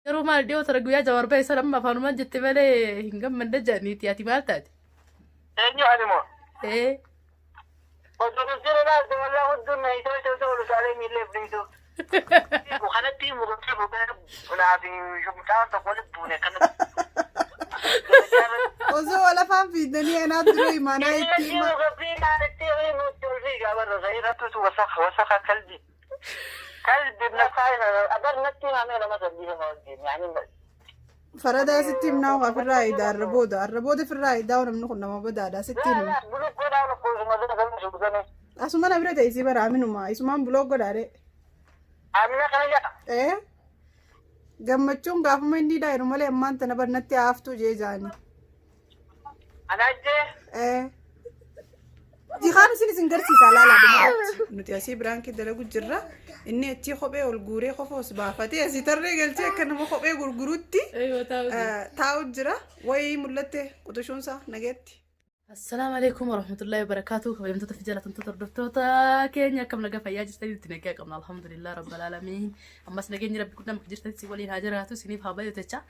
Garuu maal dhiyoo tana guyyaa Jawaar bahe sana amma afaanumaan jette malee hin gammanne jedhaniiti ati maal taate? Eenyu ani moo? Ee. Osoo jijjiirra ilaalte wallaa hudduun na itoo itoo itoo ol utaalee miillee dhiisu. Kanatti mukatti buqee naa fi mucaan tokko walitti buune kanatti. Osoo wal afaan fiidanii anaa dura imaanaa itti hima. Kalbi Faradaa sitti himnaa waa firraa eedaa arra booda arra booda firraa eedaa namni kun nama badaadha sitti himna. Asuma na bira teessii bara aminuma isumaan buloo godhaadhe. Ee gammachuun gaafuma inni daa'iru malee ammaan tana barnatti haaftuu jee jaani. Ee. Jihaan isin isin garsiisa laala dhumarratti. Nuti asii biraankii dalagu jirra. Inni achii kophee ol guuree kofoos baafatee asii tarree galchee akka nama kophee gurgurutti taa'u jira. Wayii mul'atte quxishuunsaa nageetti. Assalaamu alaikum warahmatullahi wabarakatuh. Kabajamtoota fi jaallatamtoota hordoftoota keenya akkam nagaa fayyaa jirtanii nuti nagaa qabna alhamdulillah rabbil aalamiin. Ammas nageenyi rabbi guddaan bakka jirtanitti waliin haa jiraatu isiniif haa baay'atu jecha.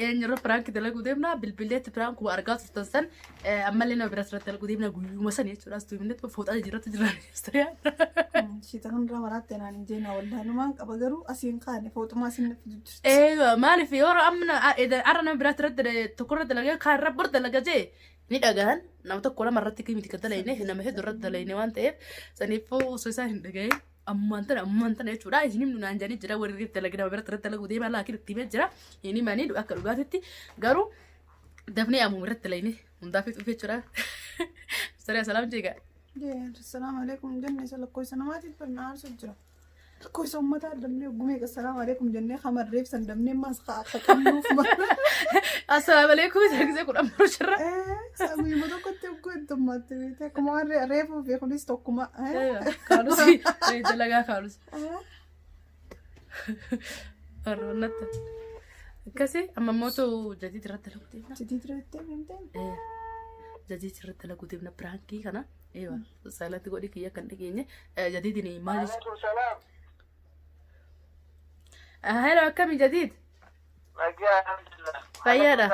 Eenyurra piraanki dalaguu deemna bilbileetti piraankuma argaa turtan san ammallee nama biraas irratti dalaguu deemna guyyuma san jechuudha as tuuminnetti fooxaa jijjiirratti jirra istoriyaan. Shita kanarraa maraatte naan hin jeenaa wallaalumaan qaba garuu asiin kaane fooxumaa isin natti jijjiirti. Ee maaliif yoo amma arra nama biraatti irratti tokko irratti dalagee kaan irra bor dalaga jee ni dhagahan nama tokko lama irratti miti kan dalayne nama hedduu irratti dalayne waan ta'eef saniifuu osoo isaan hin dhagahin ammaan tana ammaan tana jechuudha isin himnu naan jedhanii jira warri irratti dalagee nama biratti irratti dalaguu deemaa laakiin itti himee jira hin himanii akka dhugaatitti garuu dafnee ammuma irratti dalayne hundaa fixuuf jechuudha. Saree salaam jeegaa. Assalaamu alaikum jenne isa lakkoofsa namaatiif barna aarsu jira. Lakkoofsa uummataa damnee gumee assalaamu alaikum jennee hamarreef san damnee maas akka qabnuuf mara. Assalaamu alaikum isa gisee 10 maruu jirra. Guyyuma tokkotti hogguu heddummaatti beekte akkuma waan reefuu fi kunis tokkuma. Kaalus dalagaa kaalus. Warroonnatti. Akkasii amma mootu jadiid irratti dalaguu deemna. Jadiid irratti deemte? Jadiid irratti dalaguu deemna piraankii kana. Eewa saayilanti godhi kiyya kan dhageenye. Jadiidin maal jechuudha? Hello akkami jadiid? Fayyaadha.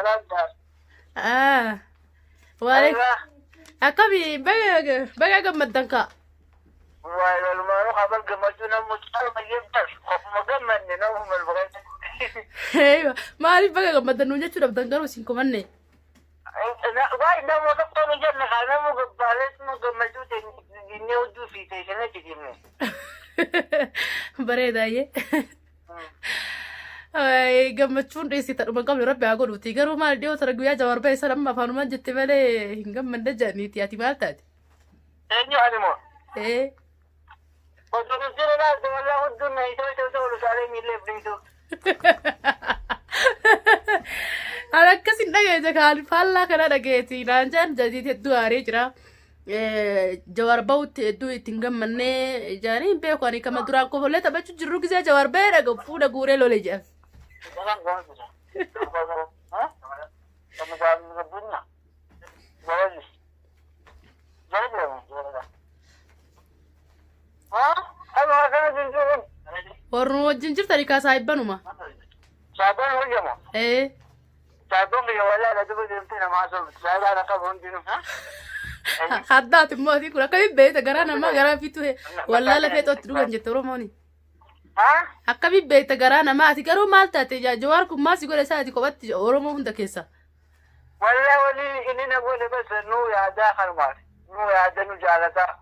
Waalaikum. Akkami baga gammaddan kaa. Eewa maaliif baga gammaddan nuun jechuu dhabdan garuu isin komanne. Bareedaayyee. Gammachuun dhiisii tadhuma hin qabne rabbi haa godhuuti. Garuu maal dhiyoo tana guyyaa Jawaar bahe sana amma afaanumaan jette malee hin gammanne jedhaniiti. Ati maal taate? Eenyu ani moo? Ee. Osoo jijjiirra ilaalte wallaa hudduun na itoo itoo itoo ol utaalee miillee dhiisu. Ani akkas hin dhageesse kaan faallaa kana dhageeti naan jedhan jadiit hedduu aaree jira. Jawaar bahutti hedduu itti hin gammanne jaanii hin beeku ani kama duraan kofollee taphachuu jirru gisee jawaar bahee dhaga fuudha guuree lole jedhan. Warruma wajjin jirtani kaa saahibbanuma. Ee. Haddaati immoo ati kun akkamiin beekta garaa namaa garaa fitu wallaala feexootti dhugan jette Oromooni. Akkamiin beekta garaa namaa ati garuu maal taate jawaar kun maal si godhe isaa ati kophatti Oromoo hunda keessa. Wallah wali inni na godhe bas nu yaadaa kanumaaf nu yaada nu jaalataa.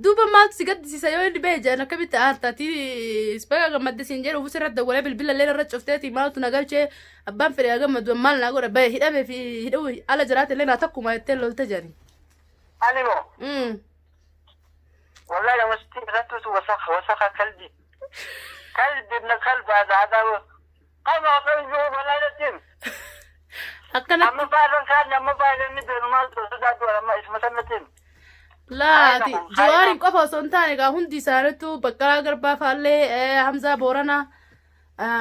Duuba maaltu si gaddisiisa yoo inni bahe jedhan akkamitti aarta ati baga gammadde siin jedhu ofis irratti dawwalee bilbila illee irra cufteeti maaltu na galchee abbaan fedhe haa gammadu maal naa godha bahe hidhamee fi hidhuu ala jiraate illee naa takkuma jettee lolte jedhani. Ani moo wallahi lama sitti irrattu wasakha wasakha kalbi kalbi ibn kalbi hada hada qama qalbi wallahi latim. Akkanatti Amma baay'een kaan amma baay'een ni beenu maal sodaatu amma isuma sannatiin. Laati Jawaariin qofa osoo hin taane egaa hundi isaaniitu Baqqalaa Garbaa faallee Hamzaa Booranaa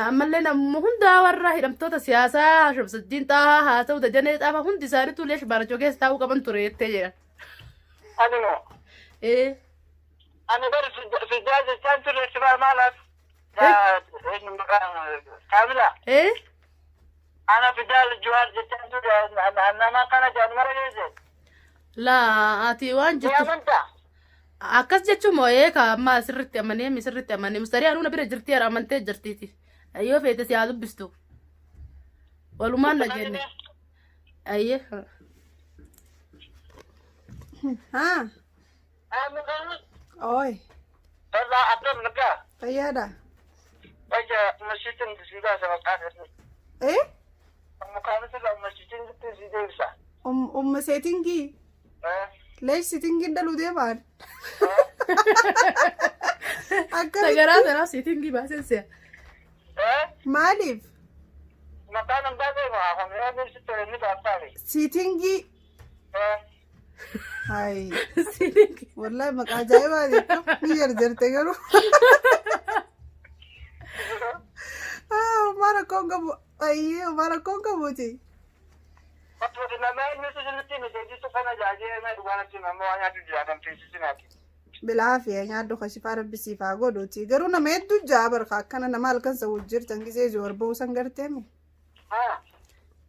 ammallee namuma hundaa warra hidhamtoota siyaasaa Shamsaddiin Xaahaa haa ta'u Dajanee Xaafaa hundi isaaniitu leesh baanachoo keessa taa'uu qaban ture jettee jedha. Ani moo Ee ani bari fijaa jechaan ture simaa maalaaf. Kaamila. Eh? Ana fidaal Juwaar jechaan ture nama kana jaan mara geesse. Laa ati waan Ni jirtu amantaa? Akkas jechuun moo eeka amma sirriitti amanee mi sirriitti amanee mustariyaa nuuna bira jirti hara amantee jirtiiti. Yoo feete si haa dubbistu. Walumaan na jenne. Ayyee. Haa. Ooy. Fayyaadha. Eh? Umma seetingii. Leesh sitingiin dhaluu deemaan. Akkamitti? Sagaraa sanaaf siitingii baaseen si'a. Maaliif? Siitingii. Hayi. Siitingii. Wallahi maqaa ajaa'ibaa jechuun ni jarjarte garuu. Ah, homaa rakkoon qabu. Ayyee homaa rakkoon qabuuti. Bilaafiya nyaadhu kashifaa rabbi siif haa godhuuti. Garuu nama hedduu jaa barka akkana nama halkan sa wajji jirtan gisee joor ba'uu san garteemi.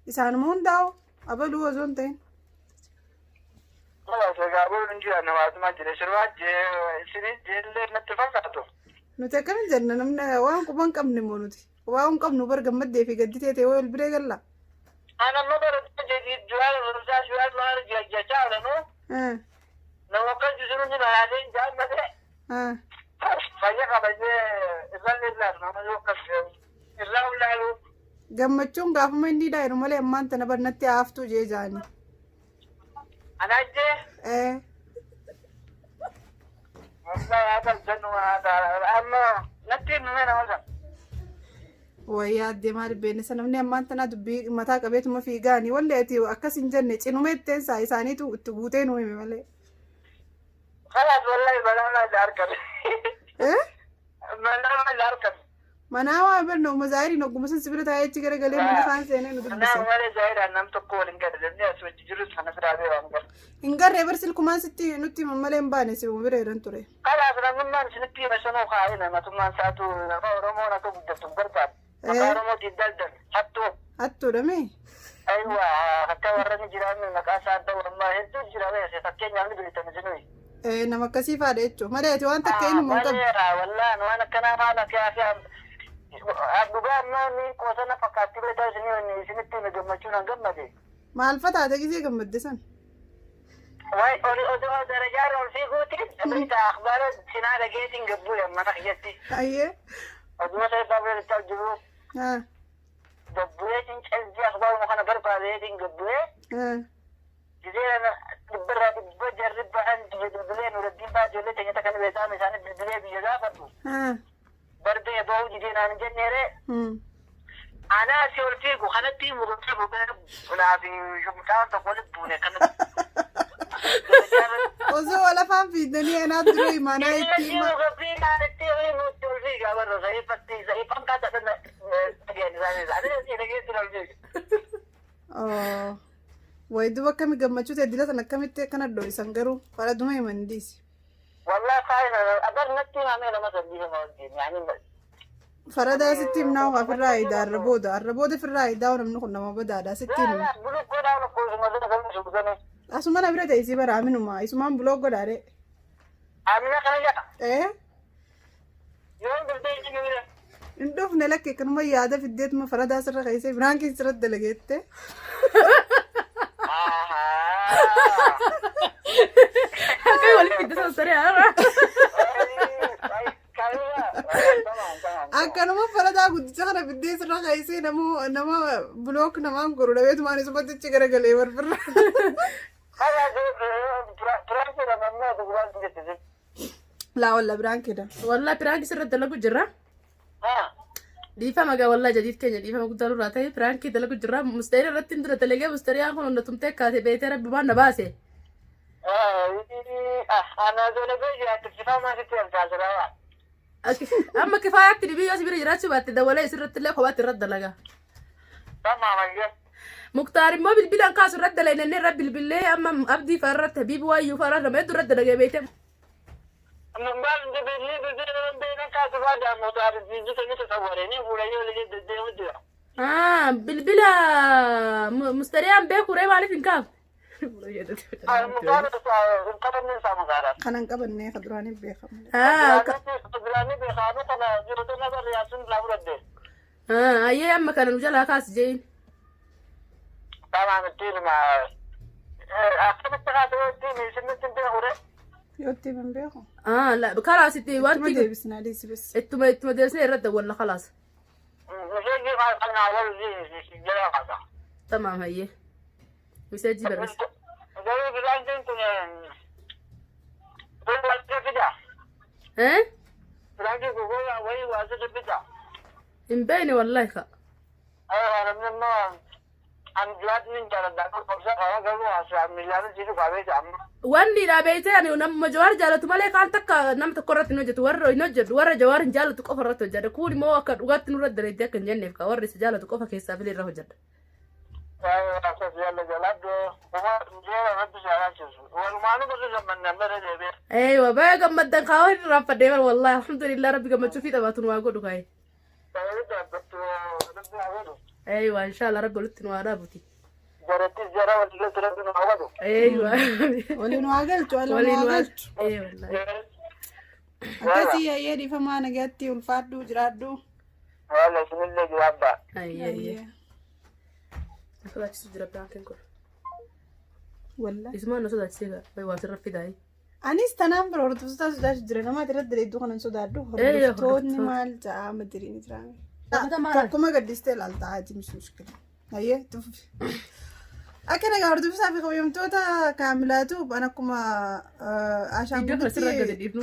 Isaanuma hundaa'u abaluu osoo hin ta'in. Nuti akkami jenna namni waan quba hin qabne immoo nuti. Waa hin qabnu bar gammaddee fi gadditee ta'e wal biree galla. Ana amma barattoota jedhii juwaal barumsaa juwaal maal jechaa oolanuu nama akkas jiru ni baraaleen jaan malee fayya qabajee irraan irraa nama yoo akkas irraa ulaalu. Gammachuun gaafuma inni daa'iru malee ammaan tana barnatti haaftuu jee jaani. Anaa jee Eh. Wallahi haa jennu amma natti himame nama sana. Wayyaa addee maal beenne isa namni ammaan tanaa dubbii mataa qabeetuma fiigaani walli ati akkas hin jenne cinuma itteen isaa isaaniitu itti guutee nu hime malee. Kalaas wallahi balaa maal argame. Eh? Balaa maal argame. Manaa waa barna uma zaahiriin ogguma san sibira taa'ee achi garagalee mana kaan seenee nu dubbise. Naa malee zaahiraan nam tokko waliin gadi jennee as wajji jirus kana firaa beekaan gara. Hin garree bar silkumaan sitti nutti himan malee hin baane si bira jiran ture. Kalaas namnummaan isinitti hime sanuu kaa'ina matummaan isaatu nama Oromoon akka guddattu hin barbaadu. Maqaa Oromootiin daldal hattuu. Hattuudha mee? Aywa akka warra ni jiraanne maqaa isaa adda warmaa hedduu jira beese fakkeenyaaf ni beektan isinui. Eh, nama akkasii faadha jechuudha. Malee ati waan takka inuma hin qabdu. Malee wallaan waan akkanaa maal akka dhugaa ammaa ni qoosana fakkaatti beektaa isinii isinitti hime gammachuun an gammade. Maal fa taate gisee gammadde san? Wayi oli odoo darajaa irra ol fiiguuti beektaa akhbaara cinaa dhageetiin gabbuu mana kiyyatti. Ayyee. Oduma seetaa beektaa jiru Haa. gabbu'eetiin calbii akhbaaruma kana barbaadeetiin gabbu'ee Haa. gisee dhibbarraa dhibba jarri bahan biyya bilbilee Nuraddiin fa'aa ijoollee teenya takka ni beektaa isaanii bilbilee biyya gaafadhu. Haa. Barbee bahuu didee naan hin jenneere. Anaa si ol fiigu kanatti murtee bu'ee naa fi mucaan tokko walitti buune kanatti. Osoo wal afaan fiidanii anaa dura himanaa itti hima. Oh. Wayi duba akkami gammachuu ta'e dila sana akkamitti akkana dho'isan garuu faraduma himan dhiisi. Faradaa sitti himnaa waa firraa eedaa arra booda arra booda firraa eedaa namni kun nama badaadha sitti himna. Asuma na bira ta'e si bara aminuma isumaan buloo godhaare. Ee hin dhufne lakke kanuma yaada fiddeetuma faradaa sirra keessee biraan keessa irratti dalageette. Akka walitti fidde sana saree har'a. Akkanuma faradaa guddicha kana fiddee sirra keessee nama nama bulook namaan godhu dhabeetumaan isumatti achi garagalee barbirra. Laa walla biraan keda. Wallaa piraanki sirra dalagu jirra. Dhiifama gaa wallaa jadiid keenya dhiifama guddaa nurraa ta'e piraankii dalagu jirra. Musta'een irratti hin dura dalagee mustariyaan kun hunda tumtee kaate beetee rabbi waan na baase. Amma kifaayaatti dhibii yoo si bira jiraachuu baatte dawalee isirratti illee kophaatti irratti dalaga. Muktaar immoo bilbilaan kaasu irratti dalagne inni irra bilbilee amma abdii fa'aa irratti habiibi waayyuu fa'aa irratti nama hedduu irratti dalagee beekte. Bilbila mustariyaan beeku ree maaliif hin kaafne? Kanan qabannee ka duraanii beekamu. Ayyee amma kana nu jalaa kaas jeen. Yoo itti himan beeku. Kalaas itti Ittuma wanti deebisnaa dhiisi bes. ittuma deebisnee irratti walla kalaas. Tamaam hayyee. Miseejii barreessa. Eh? Hin beekne wallahi ka. Wanni dhabeeytee ani nama Jawaar jaalatu malee kaan takka nama tokko irratti hin hojjetu, warra hin hojjedhu, warra Jawaar hin jaalatu qofa irratti hojjedha. Kun immoo akka dhugaatti nurra daleetti akka hin jenneef ka warra isa jaalatu qofa keessaa filee irra hojjedha. Eeywa, baay'ee gammaddan kaawwa hin irraanfadhee bara wallahi, alhamdulillah, rabbi gammachuu fi taphaatu nu haa godhu kaa'e. Eeywa, inshallah rabbi walitti nu haa dhaabuti. Eeywa. Waliin waa galchu, waliin waliin waa waa galchu. Ee wallahi. Akkasii ayyee dhiifamaa, nagaatti ulfaadhu jiraadhu. Ayyee ayyee. Na sodaachisu jira piraankiin kun. Wallahi. Isumaan na sodaachisee gaa waa sirra fidaayii. Anis tanaan bira hordoftoota sodaachuu jira. Nama irratti daleedduu kanan sodaadhu. Ee, Hordoftoonni hordoftoota. maal ja'a madiriin jira. Hordoftoota maal? Tokkuma gaddistee ilaalta haati mis mushkila. Ayyee itti fufi. Akka nagaa hordoftoota fi kabajamtoota kaamilaatu an akkuma Iddoo kana sirra gadi dhiifnu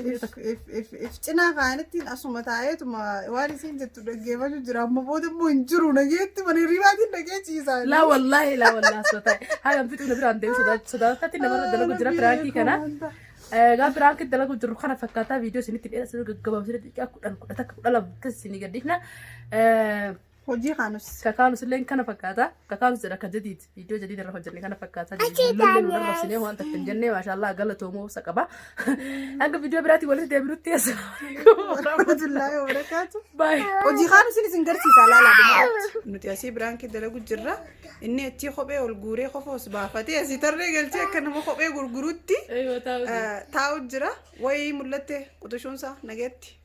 if cinaa kaa'anitti asuma taa'eetuma waan isiin jettu dhaggeeffachuu jira. Amma booda immoo hin jiru nageetti mana hirribaatiin dhagee ciisaa. Laa wallaahi, laa wallaahi, sodaa hagam fixuu na biraan deemu sodaatatti namarra dalagu jira piraankii kana. Egaa piraankii dalagu jiru kana fakkaataa viidiyoo isinitti dheeressinu gaggabaabsine xiqqaa 10, 11, 12 akkas isinii gadhiifna. Hojii kaanus. Kakaanus illee kana fakkaata. Kakaanus jedha kan jadiid viidiyoo jadiid irra hojjenne kana fakkaata. Lollee nu arrabsinee waan takka hin jenne, maashaallah galatoomoo obsa qaba. Hanga viidiyoo biraatiin walitti deebinutti, Warahmatullahi wabarakaatu. Bye. Hojii kaanus isin garsiisa laalaa dhumarratti. Nuti asii biraankii dalagu jirra. Inni achii kophee ol guuree kofoos baafatee asii tarree galchee akka nama kophee gurgurutti Eeyyoo taa'u. taa'u jira. Wayii mul'atte quxishuunsaa nageetti.